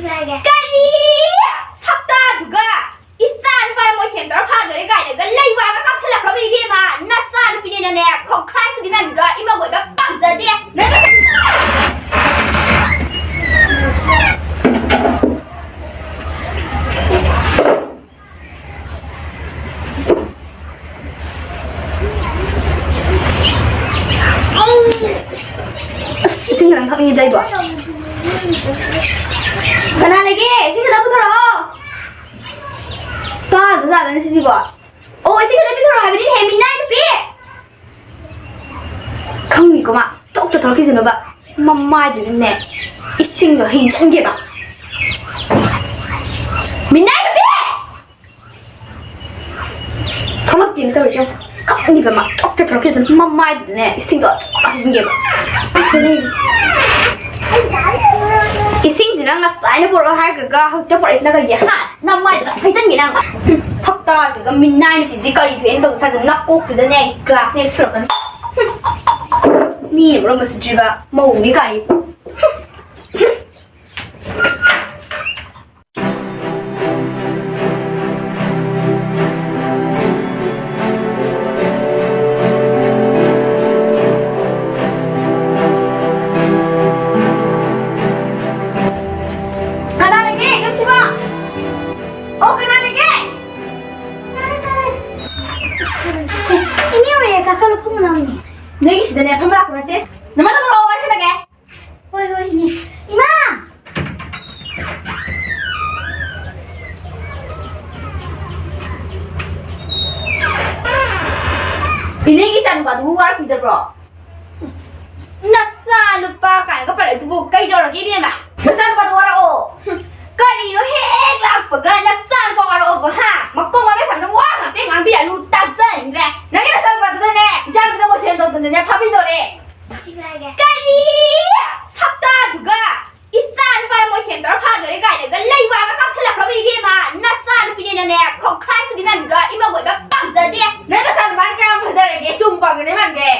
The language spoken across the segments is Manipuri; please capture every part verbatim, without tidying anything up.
ꯀꯔꯤ? ꯁꯛꯇꯥꯗꯨꯒ! ꯏꯆꯥ ꯅꯨꯄꯥꯅ ꯃꯣꯏꯊꯦꯝ ꯇꯧꯔ ꯐꯥꯗꯣꯔꯦ ꯀꯥꯏꯅꯒ ꯂꯩꯋꯥꯒ ꯀꯥꯞꯁꯜꯂꯛꯈ꯭ꯔꯕ ꯏꯕꯦꯝꯃ! ꯅꯆꯥ ꯅꯨꯄꯤꯅꯦꯅꯅꯦ ꯈꯣꯡꯈꯥꯏ ꯁꯨꯕꯤ ꯃꯌꯥꯝꯗꯣ ꯏꯃꯧ ꯑꯣꯏꯕ ꯄꯥꯝꯖꯗꯦ! ꯅꯪ ꯑꯁ, ꯏꯁꯤꯡ ꯈꯤꯇꯪ ꯊꯛꯅꯤꯡꯉꯤꯗ ꯑꯩꯕꯣ꯫ ꯀꯅꯥ ꯂꯩꯒꯦ? ꯏꯁꯤꯡ ꯈꯤꯇꯪ ꯄꯨꯊꯣꯔꯛꯑꯣ꯫ ꯄꯥꯗ ꯇꯥꯗꯅ ꯁꯤꯁꯤꯕꯣ꯫ ꯑꯣ, ꯏꯁꯤꯡ ꯈꯤꯇꯪ ꯄꯤꯊꯣꯔꯛꯑꯣ ꯍꯥꯏꯕꯅꯤꯅꯦꯍꯦ, ꯃꯤꯅꯥꯏ ꯅꯨꯄꯤ꯫ ꯈꯪꯅꯤꯀꯣ ꯃꯥ, ꯊꯣꯛꯇ ꯊꯣꯛꯂꯛꯈꯤꯁꯅꯨꯕ꯫ ꯃꯃꯥꯏꯗꯨꯗꯅꯦ, ꯏꯁꯤꯡꯗꯣ ꯍꯩꯖꯤꯟꯒꯦꯕ꯫ ꯃꯤꯅꯥꯏ ꯅꯨꯄꯤ! ꯊꯣꯛꯂꯛꯇꯦꯅ ꯇꯧꯔꯤꯁꯦ ꯌꯦꯡꯉꯨ꯫ ꯈꯪꯅꯤꯕ ꯃꯥ, ꯊꯣꯛꯇ ꯊꯣꯛꯂꯛꯈꯤꯁꯅꯨ꯫ ꯃꯃꯥꯏꯗꯨꯗꯅꯦ, ꯏꯁꯤꯡꯗꯣ ꯑꯆꯧꯕ ꯍꯩꯖꯤꯟꯒꯦꯕ꯫ ꯏꯁꯤꯡꯁꯤꯅ ꯉꯁꯥꯏꯅ ꯄꯨꯔꯛꯑꯣ ꯍꯥꯏꯈ꯭ꯔꯒ ꯍꯧꯖꯤꯛꯇ ꯄꯨꯔꯛꯏꯁꯤꯅ ꯀꯩꯒꯤ? ꯍꯥ? ꯅꯃꯥꯏꯗꯨꯗ ꯍꯩꯖꯟꯒꯦ ꯅꯪ꯫ ꯍꯨꯝ, ꯁꯛꯇꯥꯁꯤꯒ ꯃꯤꯅꯥꯏ ꯅꯨꯄꯤꯁꯤꯗꯤ ꯀꯔꯤ ꯊꯣꯛꯑꯦꯅ ꯇꯧꯕ ꯁꯥꯏꯁꯦ ꯅꯀꯣꯛꯇꯨꯗꯅꯦ ꯒ꯭ꯂꯥꯁꯅ ꯍꯦꯛ ꯁꯨꯔꯛꯀꯅꯤ꯫ ꯍꯨꯝ꯫ ꯃꯤꯅ ꯃꯔꯣꯟ ꯑꯃ ꯁꯤꯗ꯭ꯔꯤꯕ ꯃꯧꯅꯤ ꯀꯥꯏ꯫ ꯍꯨꯝ꯫ ꯀꯅꯥ ꯂꯩꯒꯦ ꯌꯨꯝꯁꯤꯕꯣ? ꯑꯣ, ꯀꯅꯥ ꯂꯩꯒꯦ? ꯏꯅꯦ ꯑꯣꯏꯔꯦ, ꯀꯥꯈꯠꯂꯣ, ꯐꯝꯃꯨ ꯂꯥꯎꯅꯦ꯫ ꯅꯣꯏꯒꯤ ꯁꯤꯗꯅꯦ ꯐꯝꯕ ꯂꯥꯛꯄ ꯅꯠꯇꯦ꯫ ꯅꯃꯥ ꯅꯃꯥ ꯋꯥꯔꯤ ꯁꯥꯟꯅꯒꯦ꯫ ꯍꯣꯏ, ꯍꯣꯏ, ꯏꯅꯦ꯫ ꯏꯃꯥ! ꯏꯅꯦꯒꯤ ꯏꯆꯥꯅꯨꯄꯥꯗꯨꯕꯨ ꯋꯥꯔꯛꯄꯤꯗꯕ꯭ꯔꯣ? ꯅꯆꯥ ꯅꯨꯄꯥ ꯀꯥꯏꯅꯒ ꯄꯜꯂꯛꯏꯗꯨꯕꯨ ꯀꯩꯗꯧꯔꯒꯦ, ꯏꯕꯦꯝꯃ? ꯅꯆꯥ ꯅꯨꯄꯥꯗꯣ ꯋꯥꯔꯛꯑꯣ꯫ ꯍꯨꯝ, ꯀꯔꯤꯅꯣ ꯍꯦꯛ ꯂꯥꯛꯄꯒ ꯅꯆꯥ ꯅꯨꯄꯥ ꯋꯥꯔꯛꯑꯣꯕ, ꯍꯥ? ꯃꯀꯣꯛ ꯃꯃꯩ ꯁꯝꯗꯕ ꯋꯥ ꯉꯥꯛꯇ ꯉꯥꯡꯕꯤꯔꯛꯑꯅꯨ, ꯇꯥꯖꯅꯤꯡꯗ꯭ꯔꯦ꯫ ꯅꯪꯒꯤ ꯅꯆꯥ ꯅꯨꯄꯥꯗꯨꯅꯅꯦ, ꯏꯆꯥ ꯅꯨꯄꯤꯗ ꯃꯣꯏꯊꯦꯝ ꯇꯧꯗꯅꯅꯦ, ꯐꯥꯕꯤꯗꯣꯔꯦ꯫ ꯀꯔꯤ? ꯁꯛꯇꯥꯗꯨꯒ! ꯏꯆꯥ ꯅꯨꯄꯥꯅ ꯃꯣꯏꯊꯦꯝ ꯇꯧꯔ ꯐꯥꯗꯣꯔꯦ ꯀꯥꯏꯅꯒ ꯂꯩꯋꯥꯒ ꯀꯥꯞꯁꯜꯂꯛꯈ꯭ꯔꯕ ꯏꯕꯦꯝꯃ! ꯅꯆꯥ ꯅꯨꯄꯤꯅꯦꯅꯅꯦ, ꯈꯣꯡꯈꯥꯏ ꯁꯨꯕꯤ ꯃꯌꯥꯝꯗꯣ ꯏꯃꯧ ꯑꯣꯏꯕ ꯄꯥꯝꯖꯗꯦ꯫ ꯅꯪ ꯅꯆꯥ ꯅꯨꯄꯥꯅ ꯀꯌꯥꯝ ꯐꯖꯔꯒꯦ? ꯆꯨꯝ ꯄꯥꯝꯒꯅꯦ ꯃꯥꯟꯒꯦ꯫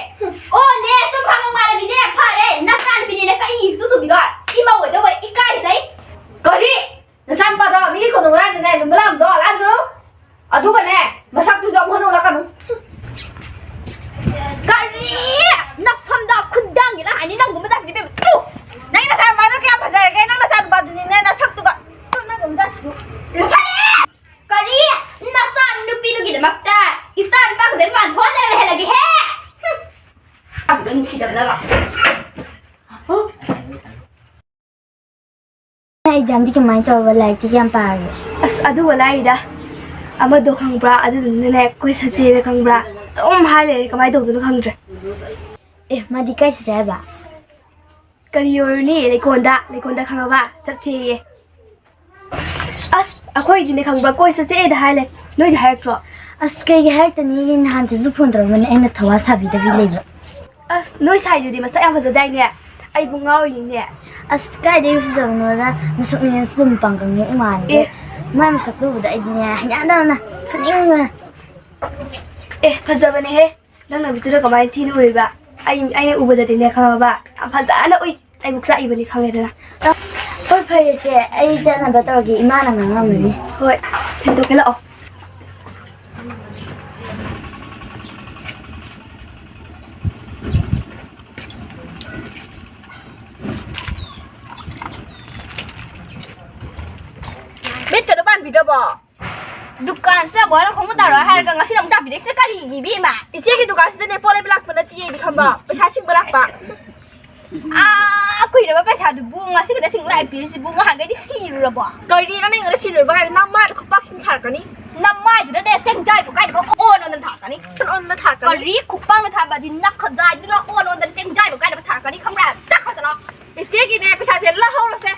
ꯑꯣ ꯅꯦ, ꯆꯨꯝ ꯐꯥꯡꯉ ꯃꯥꯜꯂꯗꯤꯅꯦ ꯐꯔꯦ꯫ ꯅꯆꯥ ꯅꯨꯄꯤꯅꯦꯅ ꯀꯛꯏ ꯏꯁꯨ ꯁꯨꯕꯤꯗꯣ ꯏꯃꯧ ꯑꯣꯏꯗꯧꯕ ꯏꯀꯥꯏꯖꯩ꯫ ꯑꯦꯛꯖꯥꯝꯗꯤ ꯀꯃꯥꯏꯅ ꯇꯧꯔꯕ? ꯂꯥꯏꯔꯤꯛꯇꯤ ꯀꯌꯥꯝ ꯄꯥꯔꯒꯦ? ꯑꯁ, ꯑꯗꯨꯒ ꯂꯥꯏꯔꯤꯗ꯫ ꯑꯃꯗꯣ ꯈꯪꯕ꯭ꯔꯥ? ꯑꯗꯨꯗꯨꯅꯅꯦ ꯀꯣꯏ ꯆꯠꯁꯦꯅ ꯈꯪꯕ꯭ꯔꯥ? ꯑꯗꯨꯝ ꯍꯥꯏ ꯂꯩꯔꯦ꯫ ꯀꯃꯥꯏꯅ ꯇꯧꯗꯣꯏꯅꯣ ꯈꯪꯗ꯭ꯔꯦ꯫ ꯑꯦ, ꯃꯥꯗꯤ ꯀꯥꯏ ꯆꯠꯁꯦ ꯍꯥꯏꯕ? ꯀꯔꯤ ꯑꯣꯏꯔꯨꯅꯤ? ꯂꯩꯀꯣꯟꯗ, ꯂꯩꯀꯣꯟꯗ ꯈꯪꯉꯕ? ꯆꯠꯁꯦꯌꯦ꯫ ꯑꯁ, ꯑꯩꯈꯣꯏꯗꯤꯅꯦ ꯈꯪꯕ꯭ꯔꯥ? ꯀꯣꯏ ꯆꯠꯁꯦꯗ ꯍꯥꯏ ꯂꯩ꯫ ꯅꯣꯏꯗꯤ ꯍꯥꯏꯔꯛꯇ꯭ꯔꯣ? ꯑꯁ, ꯀꯩꯒꯤ ꯍꯥꯏꯔꯛꯇꯅꯤꯒꯦ? ꯅꯍꯥꯟꯗꯁꯨ ꯐꯣꯟ ꯇꯧꯔꯝꯕꯅꯦ, ꯑꯩꯅ ꯊꯧꯋꯥ ꯁꯥꯕꯤꯗꯕꯤ ꯂꯩꯕ꯫ ꯑꯁ, ꯅꯣꯏ ꯁꯥꯏꯗꯨꯗꯤ ꯃꯁꯛ ꯌꯥꯝ ꯐꯖꯗꯥꯏꯅꯦ? ꯑꯩꯕꯨ ꯉꯥꯎꯔꯤꯅꯤꯅꯦ꯫ ꯑꯁ, ꯀꯥꯏꯗꯩ ꯐꯖꯕꯅꯣꯗ, ꯃꯁꯛ ꯃꯌꯦꯡꯁꯨ ꯑꯗꯨꯝ ꯄꯥꯡꯒꯪ ꯍꯦꯛ ꯃꯥꯜꯂꯦ꯫ ꯑꯦ꯫ ꯃꯥꯏ ꯃꯁꯛꯇꯣ ꯎꯕꯗ ꯑꯩꯗꯤꯅꯦ, ꯍꯩꯅꯗꯕꯅ, ꯐꯨꯅꯤꯡꯕꯅ꯫ ꯑꯦ, ꯐꯖꯕꯅꯦꯍꯦ꯫ ꯅꯪ ꯅꯃꯤꯠꯇꯨꯅ ꯀꯃꯥꯏꯅ ꯊꯤꯅ ꯎꯔꯤꯕ? ꯑꯩ, ꯑꯩꯅ ꯎꯕꯗꯗꯤꯅꯦ ꯈꯪꯉꯕ? ꯌꯥꯝ ꯐꯖꯅ ꯎꯏ꯫ ꯑꯩꯕꯨ ꯆꯥꯛꯏꯕꯅꯤ ꯈꯪꯉꯦꯗꯅ꯫ ꯍꯣꯏ, ꯐꯔꯦꯁꯦ, ꯑꯩ ꯆꯠꯅꯕ ꯇꯧꯔꯒꯦ, ꯏꯃꯥꯅ ꯉꯥꯡꯉꯝꯃꯅꯤ꯫ ꯍꯣꯏ, ꯊꯤꯟꯗꯣꯛꯀꯦ ꯂꯥꯛꯑꯣ꯫ ꯃꯤꯠꯀꯗꯣ ꯄꯥꯟꯕꯤꯗ꯭ꯔꯕꯣ? ꯗꯨꯀꯥꯟꯁꯤꯗ ꯑꯃꯨꯛ ꯍꯥꯏꯔ ꯈꯣꯡꯃꯨ ꯇꯥꯔꯣꯏ ꯍꯥꯏꯔꯒ ꯉꯁꯤꯅ ꯑꯃꯨꯛ ꯇꯥꯕꯤꯔꯛꯏꯁꯤꯅ ꯀꯔꯤꯒꯤ, ꯏꯕꯦꯝꯃ? ꯏꯆꯦꯒꯤ ꯗꯨꯀꯥꯟꯁꯤꯗꯅꯦ ꯄꯣꯠ ꯂꯩꯕ ꯂꯥꯛꯄ ꯅꯠꯇꯤꯌꯦ, ꯑꯩꯗꯤ ꯈꯪꯕ, ꯄꯩꯁꯥ ꯁꯤꯡꯕ ꯂꯥꯛꯄ꯫ ꯑꯥ, ꯀꯨꯏꯔꯕ ꯄꯩꯁꯥꯗꯨꯕꯨ ꯉꯁꯤ ꯈꯛꯇ ꯁꯤꯡ ꯂꯥꯛꯑꯦ ꯄꯤꯔꯤꯁꯤꯕꯨ, ꯉꯍꯥꯟꯈꯩꯗꯤ ꯁꯤꯔꯨꯔꯕꯣ? ꯀꯔꯤꯅꯣ ꯅꯪ ꯑꯩꯉꯣꯟꯗ ꯁꯤꯔꯨꯔꯕ ꯀꯥꯏꯅ? ꯅꯃꯥꯏꯗ ꯈꯨꯄꯥꯛ ꯁꯤꯡ ꯊꯥꯔꯛꯀꯅꯤ꯫ ꯅꯃꯥꯏꯗꯨꯗꯅꯦ ꯆꯦꯡꯖꯥꯏꯕꯨ ꯀꯥꯏꯗꯕ ꯑꯣꯟ ꯑꯣꯟꯗꯅ ꯊꯥꯔꯛꯀꯅꯤ꯫ ꯑꯣꯟ ꯑꯣꯟꯗꯅ ꯊꯥꯔꯛꯀꯅꯤ꯫ ꯀꯔꯤ ꯈꯨꯄꯥꯛꯅ ꯊꯥꯕꯗꯤ ꯅꯈꯖꯥꯏꯗꯨꯅ ꯑꯣꯟ ꯑꯣꯟꯗꯅ ꯆꯦꯡꯖꯥꯏꯕꯨ ꯀꯥꯏꯗꯕ ꯊꯥꯔꯛꯀꯅꯤ, ꯈꯪꯕ꯭ꯔꯥ? ꯆꯠꯈ꯭ꯔꯣ ꯆꯠꯂꯣ꯫ ꯏꯆꯦꯒꯤꯅꯦ ꯄꯩꯁꯥꯁꯦ ꯂꯧꯍꯧꯔꯁꯦ꯫